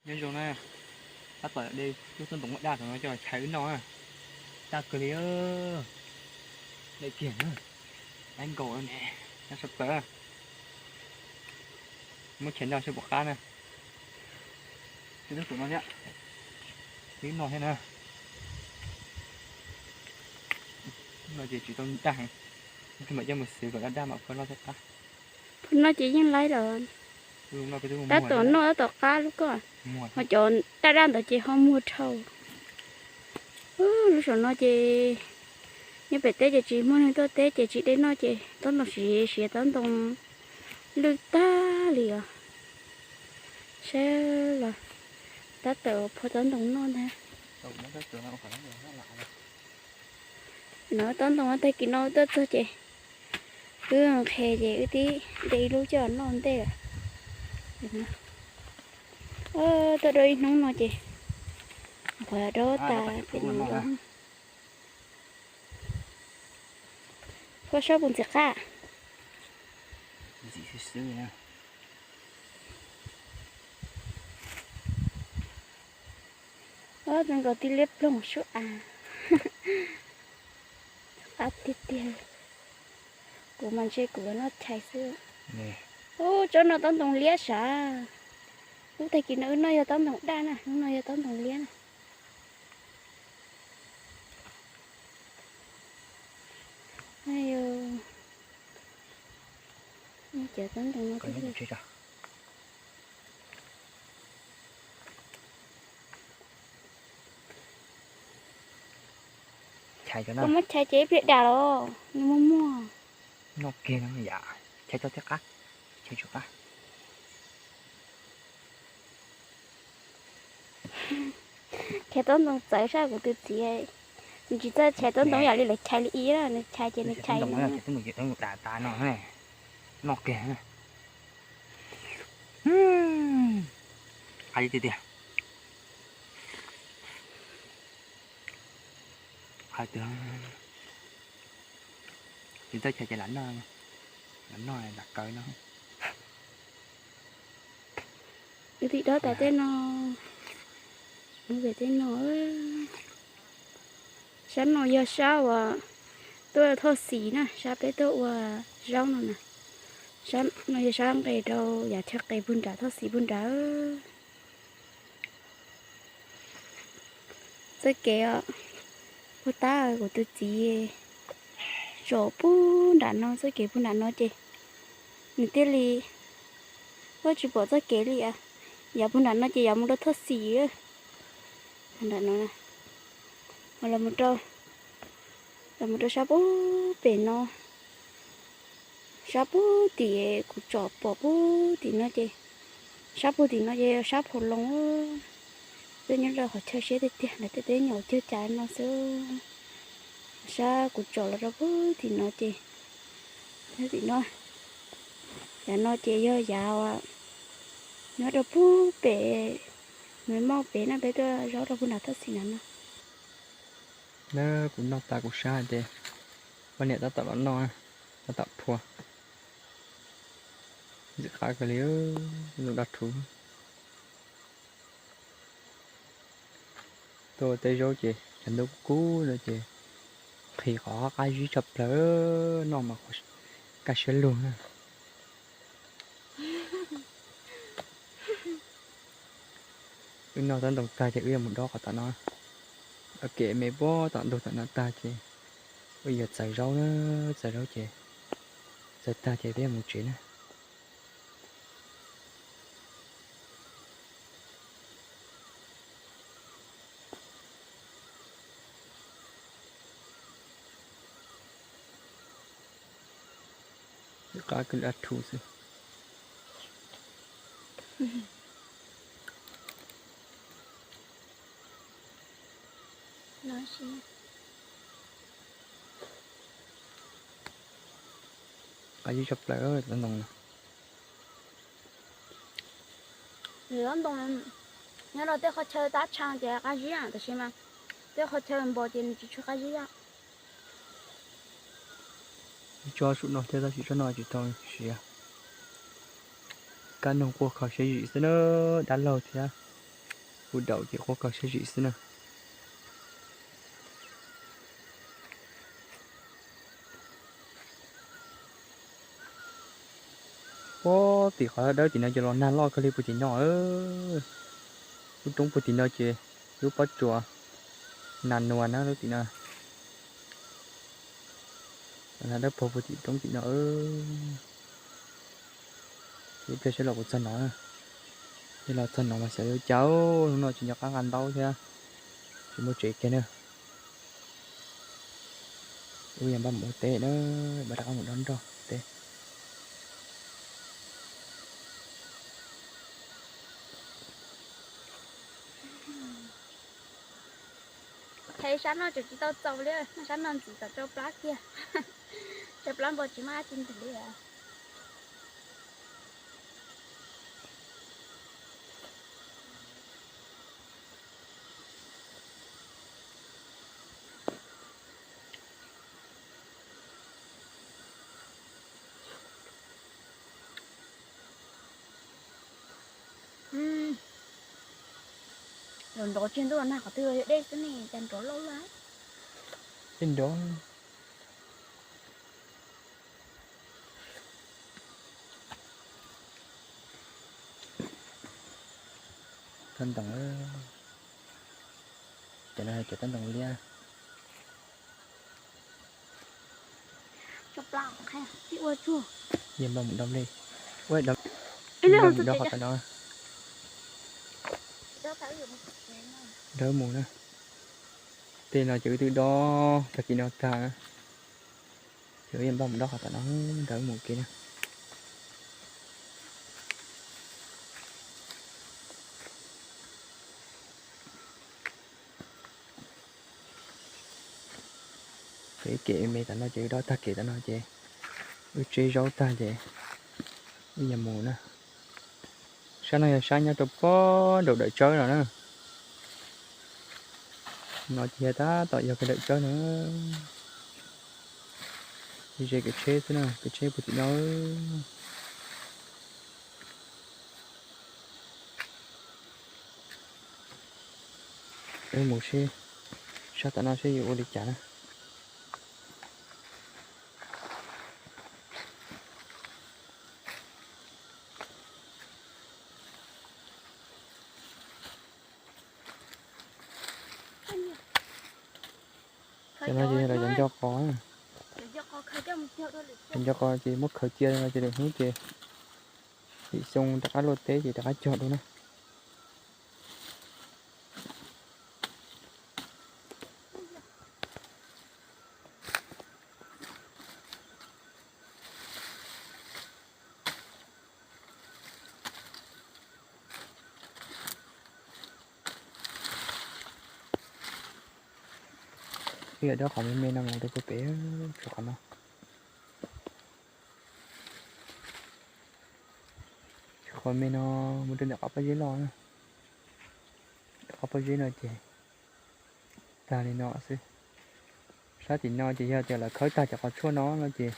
Nyob zoo na, tab tom de lub tsob ntoo muaj daj no coj los chais wb noj na. Daj kawg li, daj kiag na, daj nkaus ne, daj sab plaws. Muab chais noj seb puas qab na. Tej lub tsob no thiab, wb noj thiab na. No ces tsis tau daj heev, mam coj mus xwv kom daj daj mam phua noj thiaj qab. Phua noj ces yeej laib lawm. Tab tom noj tab tom qab lub ko. Ho cov daj daj ntawd ces ho muag dhau. Lub saum no ces nyob pem teb ces tsis muaj neeg tuaj teb ces tsis de noj ces tob ntoo siav siav, tob ntoo lwj tag li os. Saib los tab tom phua tob ntoo noj ntag. No tob ntoo tag kis no tuaj txog ces wb nqhis ces wb twb de ib lub coj noj ntej lawm. Tuaj dua ib hnub no ces qhuav dua tas. Phua sab puas ntxim qab? Ntxim xwb xwb. Ob, zoo nkaus tib liab ploog sub av. Qab tiag tiag. Kuv mas ntshe kuv yuav noj chais xwb. Ub, tsob no tob ntoo liab sav. Ub, tag kis no wb noj yog tob ntoo daj na, hnub no yog tob ntoo liab na. Cov tob ntoo no Koj muab chais ces ib pliag dam los nws muag muag. Noj kiag no yam, chais tau thiaj qab, chais tsis qab. Chais tob ntoo txawv sab kuv tus txiv, nws tsis txawj chais tob ntoo yam li lawv chais li ib, nws chais ces nws chais no. Dam tas no, noj kiag. Qab tiag tiag. Hais tias tsis txawj chais ces lam noj, lam noj lam kaw no. Wb twb dob tas tej no, mus pem tej no. Sab no yog sab uas tuaj thoj xis na, sab peb tuaj ua zaub no na. Sab no yog sab nqes rau yav chaw qes puag nram, thoj xis puag nrad. Txoj kev os, puag ta kuv tus txiv tsom puag nram no, txoj kev puag nram no ces nws thiaj li, ua tsis pom txoj kev li. Yav puag nram no ces yav mus rau thoj xis, nram no, los mus rau sab puag pem no. Sab puag tim kuv tsom pom puag tim no ces, sab puag tim no ces sab phaum loo. Peb nyob rau qhov chaw siab tiag tiag, lawv tej teb nyuam cuag cas no xwb. Sab kuv tsom los rau puag tim no ces, tim no, yav no ces yog yav nyob rau puag pem, Maiv Mauj pem no, peb tuaj zaub rau puag nram thoj xis nram no. Kuv noj tas kuv sab ces poj niam tab tom los noj, tab tom phua. Ntxim qab kawg li, zoo daj rhuv. Tuaj ua teb zaub ces cov ntuj kub kub no ces nqhis qhov qab zib tshaj plaws, noj mas kaj siab lug na. Wb noj tob ntoo tag ces wb yuav mus dob qhov tom no. Kev me puag tom ntug tom no tag ces wb yuav txaws zaub na, txaws zaub ces txaws tag ces peb yuav mus tsev na. Qab kawg li, daj rhuv xwb. Qab zib tshaj plaws tob ntoo no. Tob ntoo nyob rau tej qhov chaw tab tshaj ces qab zib, tab sis mas tej qhov chaw npog ces nws tsis tshua qab zib. Ib tsob saum no thiab tab sis tsob no tsis tau siav. Kab noog quaj kho siab zim xwb na, dab laug thiab. Kuv daum ces quaj kawg siab zim xwb na. Puag tim qhov dawb tim no ces los nag loj kawg li puag tim no. Lub roob puag tim no ces lub pob tsuas nag nuas na lub tim no. Nag dawb paug puag tim roob tim no. Ib pliag seb los puas txog no. Yog los txog no mas xyov yuav cas, hnub no tsis nco qab nqa ntaub thiab, tsis muaj tsev kiag na. Wb yog npaj mus ua teb na, npaj rov qab mus dob nroj teb. Qheb sab no tseem tsis tau txaus li, sab no ntxiv tom rau plab kiag. Rau plab npua tsis muaj dab tsi ntxiv li. Los nrov tseg ntuj los nag qhov twg los yog dej xwb ne, cas nrov loj loj. Dej nrov. Toj ntoo, cov no cov toj ntoo liab. Yog npaj mus dob nplej, ua dob, mus dob qhov tom no. Dob mus na. Tej no ces wb twb dob tag kis no tag na. Ces wb yeej npaj mus dob qhov tom no, nrog wb mus kev na. Ces kev me tom no ces wb dob tag kev tom no ces wb tseb zaub tag ces wb yuav mus na. Sab no yog sab nyob rau pob nraum dawm tsawb no na. No ces yog tab tom yog kiag dawm tsawb no. Ze kev tsheb xwb na, kev tsheb puag tim no. Wb mus seb sab tom no seb yuav ua li cas na. Cov no ces yog cov nco qos, cov nco qos ces muab khaws cia no ces lwm hnub ces lwm xyoo rov qab luaj teb ces rov qab cog dua na. Wb yuav dob qhov me me no mus rau puag pem, qhov no. Qhov me no mus rau ntawm qhov pob zeb loj na. Qhov pob zeb no ces tag li no xwb. Sab tim no ces yog tias lawv khawb tag cov qhov tshuaj no no ces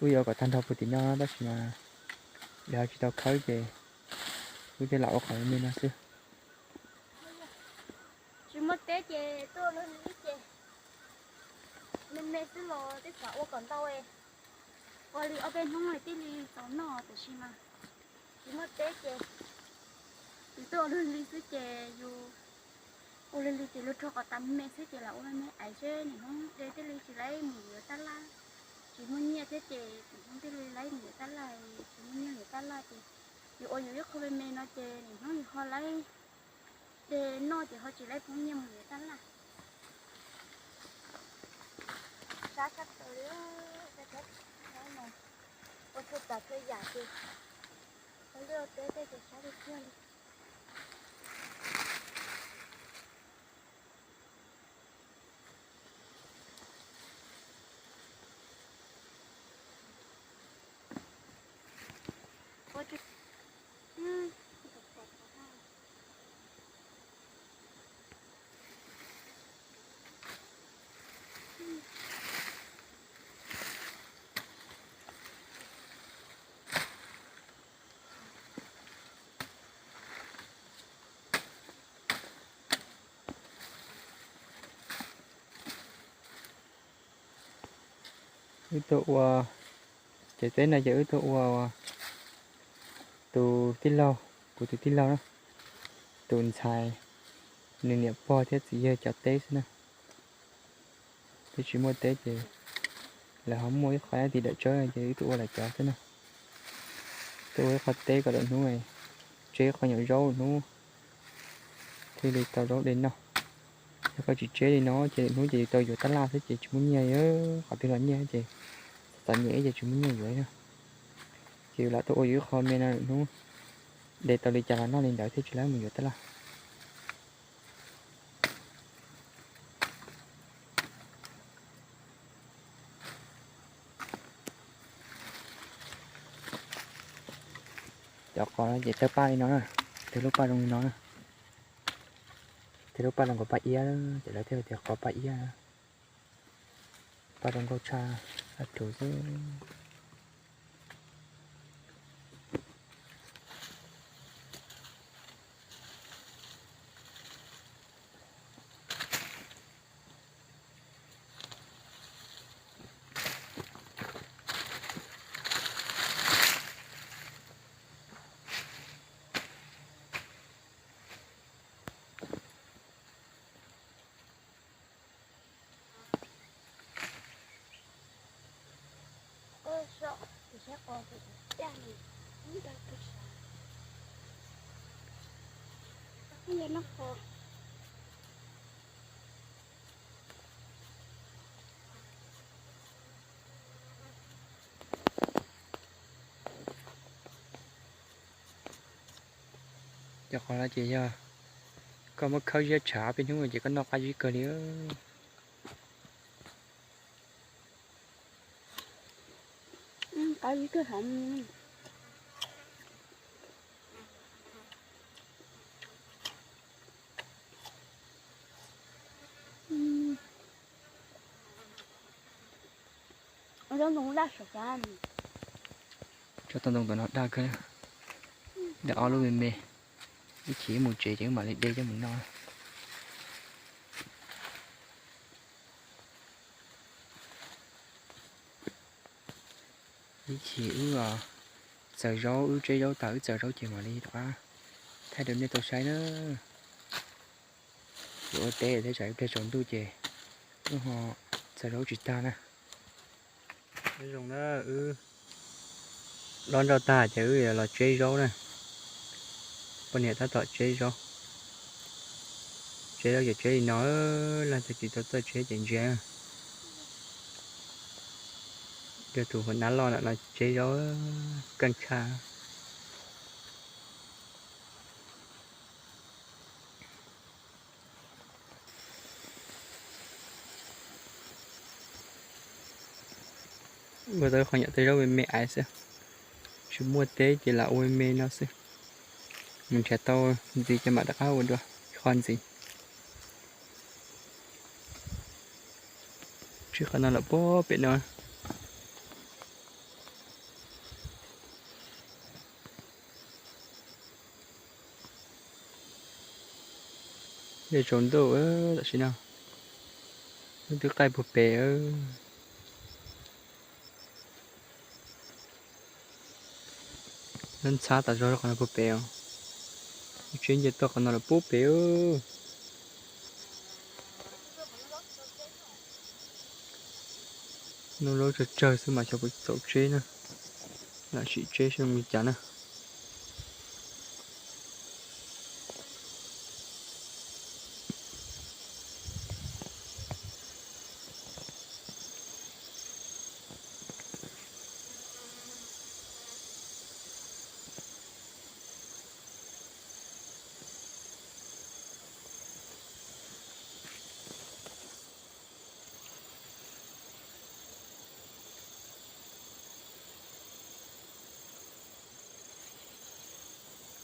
wb yuav kom tag nrho puag tim no tab sis mas lawv tsis tau khawb ces wb thiaj lam ua qhov me me no xwb. Tsis muaj teb ces tuaj luag li ces me me xwb los tej zaum ua kom ntau, ua li ob peb hnub thiaj li tau noj tiam sis mas tsis muaj teb ces yus tuaj ua luag li xwb ces yus ua luag li ces luag rho qhov tas me me xwb ces lam ua me me aiv seb niam hnub de thiaj li tsis laib mus yuav tab laj. Tsis muaj nyiaj thiab ces niam hnub thiaj li laib mus yuav tab laj, tsis muaj nyiaj yuav tab laj ces yus ua yus ib qho me me no ces niam hnub yus ho laib de noj ces ho tsis laib poob nyiaj mus yuav tab laj. Sab tshaj plaws li, ua tshua tsav tshua yam ces ua liaj ua teb tej ces sab tiag tiag li. Wb tuaj ua, ces teb no ces wb tuaj ua tus tij laug, kuv tus tij laug na, tus ntxhais, nws niam pog thiab txiv yawg cov teb xwb na. Twb tsis muaj teb ces lawv ho muaj ib qho dab ti dawm tsawb ces wb tuaj ua lawv cov xwb na. Tuaj ua ib qho teb kom lwm hnub tseb qhov nyuam zaub lwm hnub thiaj li tau zaub de noj. Yog koj tsis tseb li no ces lwm hnub ces yus tau yuav tab laj xwb ces tsis muaj nyiaj, qhov twg los nyiaj ces txom nyem ces tsis muaj nyiaj yuav na. Ces yus lam tuaj ua yus ib qho me no lwm hnub de tau li cas los noj li ntawd thiaj tsis lab mus yuav tab laj. Cov qos no ces tawg paj li no na, tawg lub paj zoo li no na. Tawg lub paj zoo nkaus paj iab, ces lawv thiaj tias qos paj iab. Paj zoo nkauj tshaj, a rus xwb. Cov qos no ces yog koj muab khawb ziab tshav peb hnub ces koj noj qab zib kawg li. Tsob ntoo ntawm no daj kawg, de ob lub me me, ib chim wb mus tsev ces wb mam li de coj mus noj. Ib chim wb txaws zaub, wb tseb zaub tas wb txaws zaub ces mam li rov qab thaij rau nej tau saib na. Yuav ua teb thiab tsam ib pliag tsaus ntuj ces wb ho txaws zaub tsis tag na. Nyob zoo na, wb dob nroj tag ces wb yuav los tseb zaub na. Poj niam tab tom tseb zaub. Tseb zaub ces tseb li no, leej twg tsis tau txawj tseb ces ntsia. Yog tus huas nab loj na los tseb zaub kaj tshaj. Ua tau qhov nyuam teb zaub me me aiv xwb, tsis muaj teb ces lam ua me no xwb. Mus nrhiav tau ntxiv ces mam rov qab ua dua qho ntxiv. Tseb qhov no lawm puag pem no. Dej tsaus ntuj tam sim no, lub twb qaij puag pem. Lub ntxhab tas zog qhov no puag pem os. Tseb nce toj qhov no lawm puag pem. Noj zaub tsawg tsawg xwb mas xyov puas txaus tseb na. Lam sim tseb seb zoo li cas na.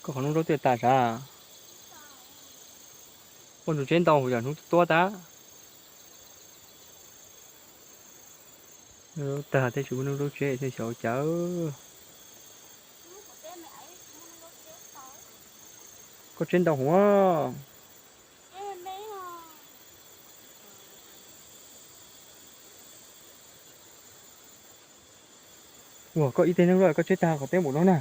Koj qhov nub zaub twb tas sav. Ua nrug tseb ntau hauv yog hnub tuab tas. Nub zaub tag thiab tsis muaj nub zaub tseb thiaj xyov ua cas. Koj tseb ntau hauv. Ua koj ib teg neeg loj koj tseb tag qhov teb npaum no na.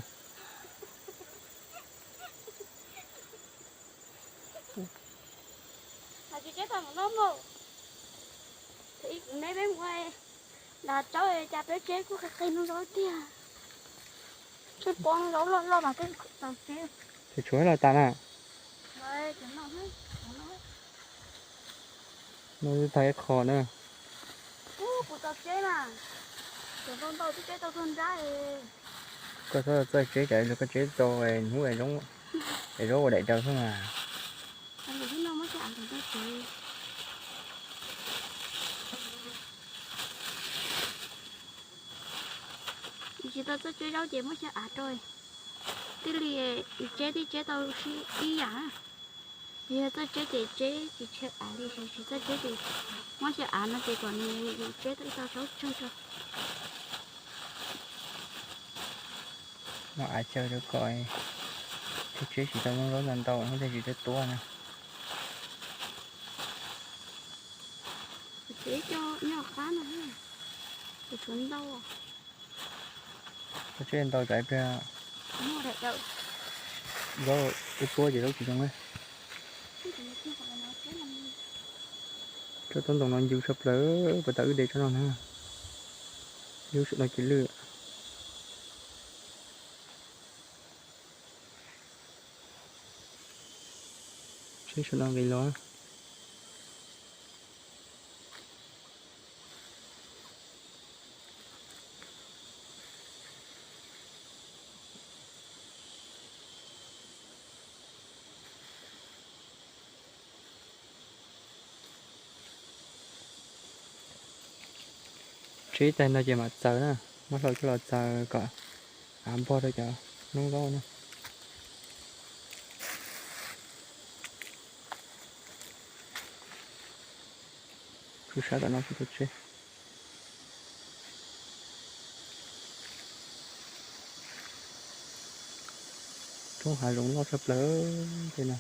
Tsis tseb tag npaum no mas. Neb peb mus nram tsaub cas peb tseb kuj qig qig nub zaub tiag. Tseb pob nub zaub loj loj mas peb tau tseb. Ces tshuav los tas na. Noj tag ib qho na. Kuv tau tseb mas. Cov ntau ntau twb tseb tau tuag nrab. Koj txhob txawj tseb, koj tseb tau hnub es zaub ua daim daws xwb mas. Tsis tau txawj tseb zaub ces muab xyaw av rau. Tij li tseb tij tseb tau ib yam. Yog txawj tseb ces tseb tsis tshaw av li, tsis txawj tseb ces muab xyaw av no ces kom nws tseb tau zaub tsawg rau. Muab av xyaw rau kom tseb tsis tau zaub ntau ntau, tej tsis tau tuab na. Kuv tseb coj nyob qab no, kuv tshuav ntau. Koj tseb ntau tsam ib pliag zaub tuab tuab ces zaub tsis zoo na. Tsob tsob ntoo no ncu tshaj plaws, puas tas wb de tsob no na. Yus saum no ces lwj. Tseb saum no nqis los. Tseb tag no ces mam txaws na, muab hlau coj los txaws kom av npog rau cov noob zaub na. Kuv sab tom no kuv tau tseb. Roob hav zoov loj tshaj plaws tej no.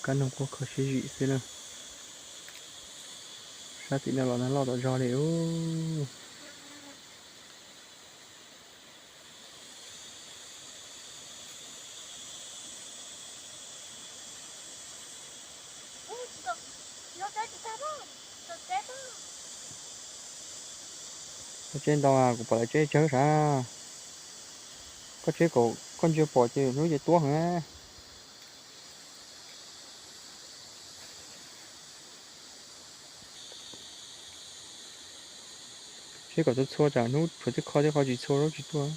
Kab noog quaj kho sib zim xwb na. Sab tim no los no loj tom zog li ub. Koj tseb ntau, kuv pom lawv tseb tsawg sav. Koj tseb kom koj ntsia pom ces hnub ces tuab heev. Tseb kom txhua txhua tsam hnub tshuav tej qho tej qho tsis txhua zaub tsis tuaj.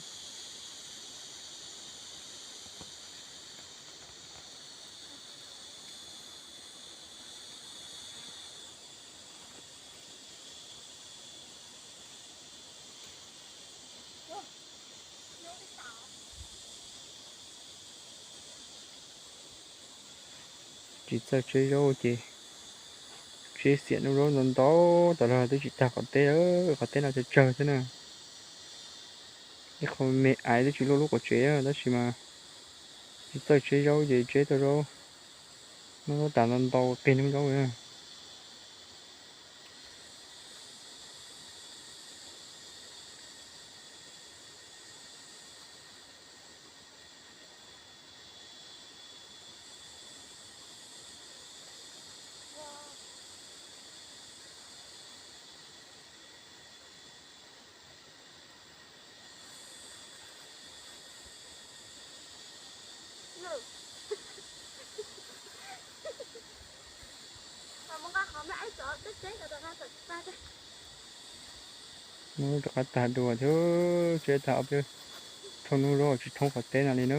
Tsis txawj tseb zaub ces tseb xiam noob zaub ntau ntau tas los twb tsis tag qhov teb, qhov teb no tsawg tsawg xwb na. Ib qho me aiv twb tsis luaj lub quav tsev tab sis mas tsis txawj tseb zaub ces tseb tau zaub, noob zaub tas ntau ntau qig noob zaub na. Mus rov qab tag dua thiab, tseb tag ob peb thooj noob zaub tsis thoob qhov teb no li na.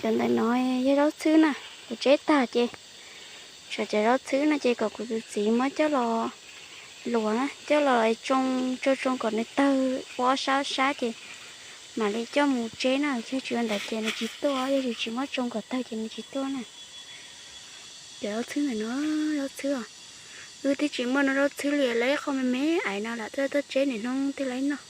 Cov ntawm no yog zaub txhwb na, kuv tseb tag ces, tshuav cov zaub txhwb no ces kom kuv tus txiv muab coj los luas na, coj los tsoo tsoo tsoo kom nws tawg ua ob sab ob sab ces mam li coj mus tseb na, yog tsis ua ntawd ces nws tsis tuaj, yog tsis muab tsoo kom tawg ces nws tsis tuaj na. Cov zaub txhwb ntawm no, zaub txhwb os. Wb twb tsis muaj noj zaub txhwb li, lawv ib qho me me ais no lam tuaj tuaj tseb niaj hnub twb lawv noj.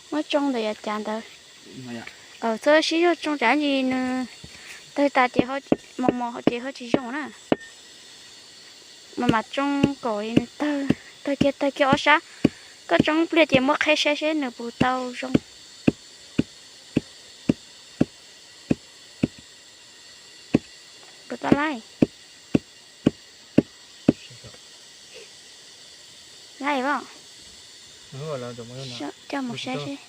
Muab tsoo ntawm yav cav ntawd. Txhob sib zog tsoo tsam ntsis nws tawg tas ces mos mos ces ho tsis zoo na. Mas mam tsoo kom nws tawg, tawg kiag tawg kiag ob sab. Koj tsoo ib pliag ces muab qheb saib seb nws puas tau zoo. Puas tau laij? Laij os. Coj mus saib seb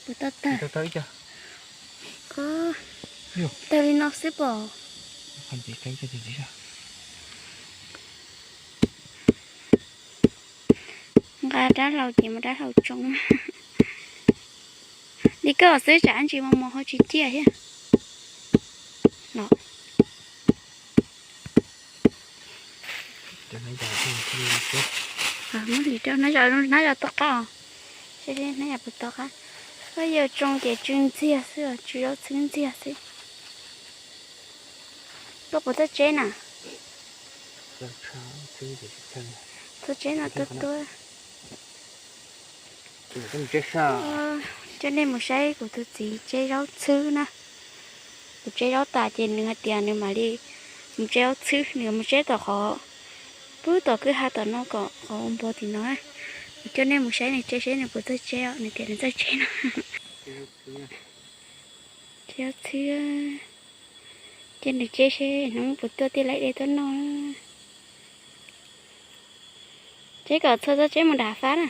puas tau tawg. Tawg li no xwb pom. Nqa rab hlau ces muab rab hlau tsoo. Li koj xwb tsam ntsis mos mos ho tsis ciaj thiab. Muab hliv rau hnab yas, hnab yas toj qab os. Seb hnab yas puas toj qab. Koj yog tsoo ces tsw ntxiag xwb, tsw zaub txhwb ntxiag xwb. Koj puas txawj tseb na? Txawj tseb no tuab tuab. Coj nej mus saib kuv tus txiv tseb zaub txhwb na. Kuv tseb zaub tas ces nws hais tias nws mam li mus tseb zaub txhwb, nws mus tseb tom qhov, pub tom kwj ha tom no kom qhov ua npog tim no. Kuv coj nej mus saib nws tseb seb nws puas txawj tseb, nws tias nws txawj tseb no. Tseb zaub txhwb, ces nws tseb seb hnub puas tuaj tij laij de tuaj noj. Tseb kom txhua txhua tseb mus nram fab na.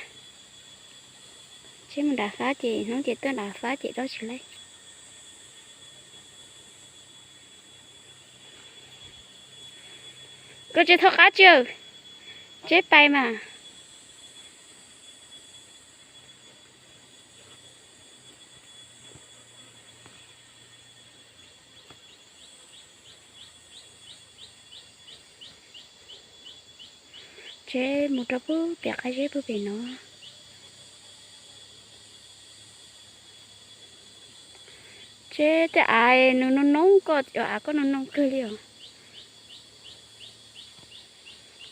Tseb mus nram fab ces hnub ces tuaj nram fab ces dob tsis laij. Koj tseb thaub qab tsi, tseb pais mas. Tseb mus rau pub pem qab zeb pub pem no. Tseb tej av nws noo noo koj, av koj noo noo kawg li os.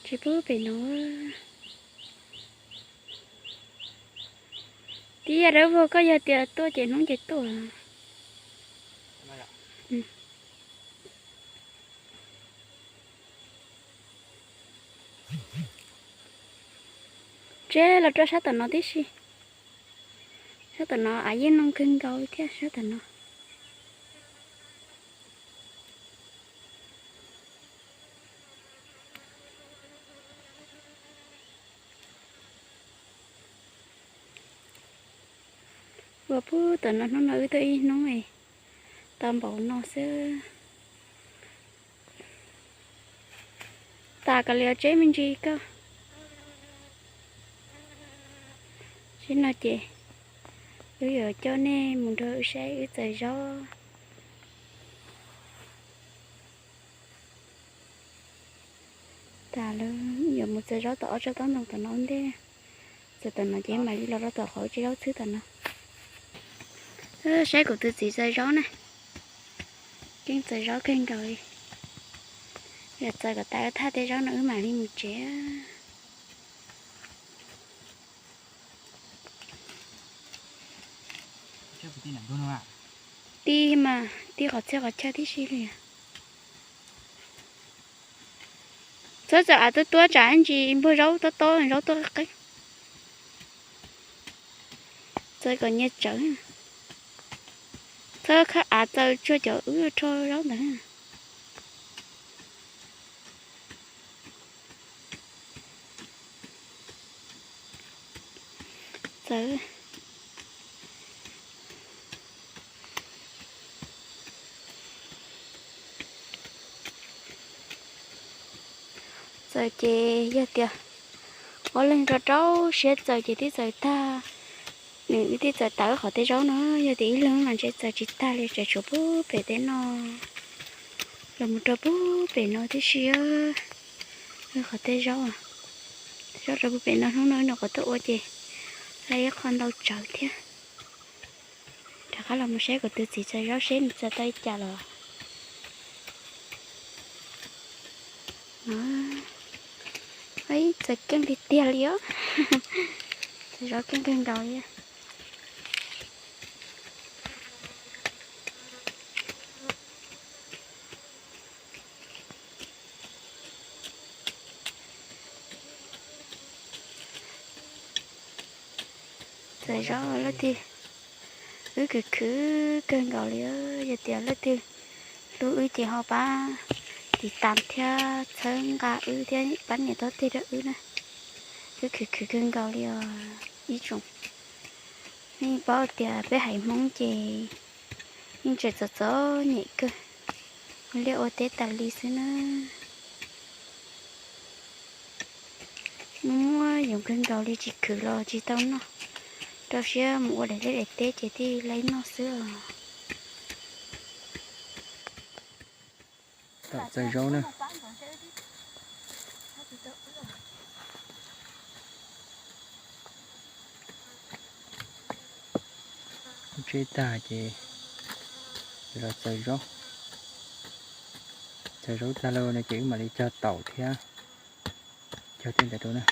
Tseb pub pem no. Tib yam dawb vog koj yog tias tuaj ces hnub ces tuaj. Tseb los rau sab tom no tib si. Sab tom no av yeej noo kawg nkaus thiab sab tom no. Ua pub tom no hnub no wb tuaj ib hnub tau npaum no xwb. Tas kom li tseb me ntsis koj. Tib no ces wb yuav coj nej mus nrog wb saib wb txaws zaub. Tas lawm yuav mus txaws zaub tom ob tsob taub ntoo tom no ua ntej. Txaws tom no ces mam li los rau tom qhov tseb zaub txhwb tom no. Saib kuv tus txiv txaws zaub na. Keej txaws zaub kawg nkaus li. Yog txaws kom tas wb thaj tej zaub no wb mam li mus tsev. Tij mas tij qhov txhia qhov chaw tib si li. Txhob txaws av tuab tuab tsam ntsis npog zaub tob tob zaub tuaj qeeb. Txaws kom nyias tsawv. Txhob khawb av txaws tsuag cov wb rho zaub ntawd. Txawm, txawm ces yog tias ob leeg rau rau siab txawm ces twb txawm tag. Nws twb txawm tawm qhov tej zaub no, yog tias ib leeg mas ntshe txawm tsis tag li, tseem tshuav pub pem tej no los mus rau pub pem no tib si. Qhov tej zaub, zaub rau pub pem no hnub no nws qhov tuaj ua ces lawv ib qho ntau tsawv thiab. Rov qab los mus saib kuv tus txiv txaws zaub seb nws txaws tau li cas los. Ib txawm keej tiag tiag li os. Txawm zaub keej kawg nkaus li. Txawm zaub leej twg, wb khwv khwv kawg nkaus li. Yog tias leej twg hlub wb ces ho pab tiv tas thiab txhawb nqa wb thiab pab nias taub teg rau wb na. Wb khwv khwv kawg nkaus li os ib tsoom. Nej paub tias peb haiv Hmoob ces yeej tseem txom txom nyem kawg, ua liaj ua teb tas li xwb na. Muaj muaj yoov kawg nkaus li, tsis khwv los tsis tau noj, rau siab mus ua daim liaj daim teb ces thiaj li noj xwb os. Tom txawv zaub na. Tseb tag ces los txawv zaub. Txawv zaub tag lawm no ces wb mam li cog taum thiab. Cog tej ntawd rau na.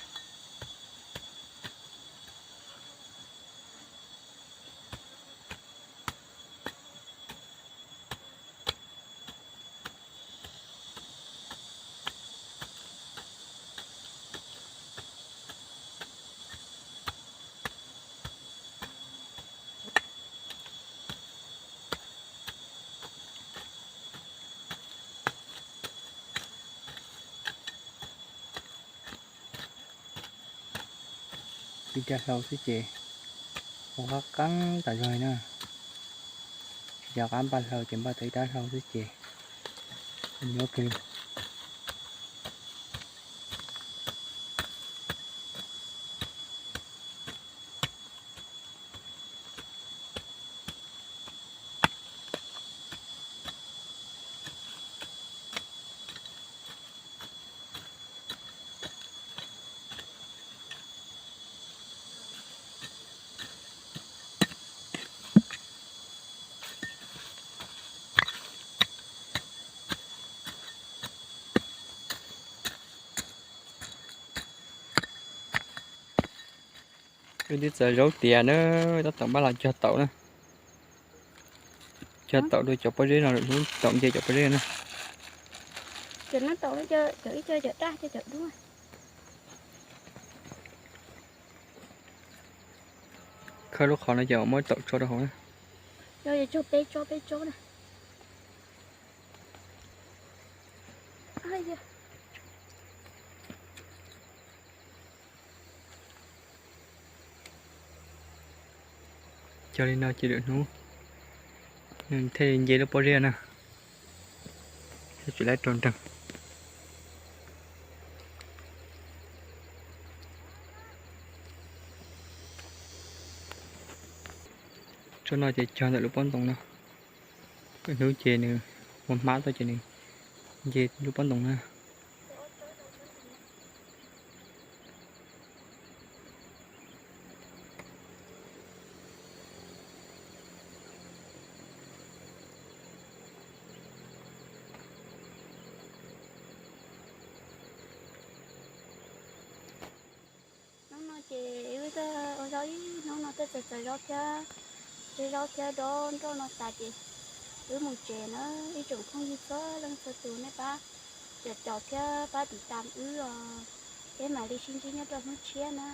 Tib rab hlau xwb ces ua qab qeeb tas zog li na. Tsis nco qab npaj hlau ces npaj tau ib rab hlau xwb ces nyuaj kawg li. Wb twb txawv zaub tiav na, tab tom npaj los cog taum na. Cog taum dua cov pob zeb no, lwm hnub taum nce cov pob zeb na. Khawb lub qhov no ces muab taum tso rau hauv na. Cog li no ces lwm hnub nws thiaj li nce lub pob zeb na. Thiaj tsis lab rau nreeg. Tsob no ces cog ntawm lub pob ntoo no. Lwm hnub ces nws ua hmab tuaj ces nws nce lub pob ntoo na. Hnub no ces wb tuaj ua zaub ib hnub no tuaj txawv txawv zaub thiab, tseb zaub thiab dob nroj no tas ces wb mus tsev na. Ib tsoom phooj ywg txhua leej txhua tus nej pab caum caum thiab pab tiv tas wb os. Peb mam li sib ntsib nyob rau hnub tshiab na.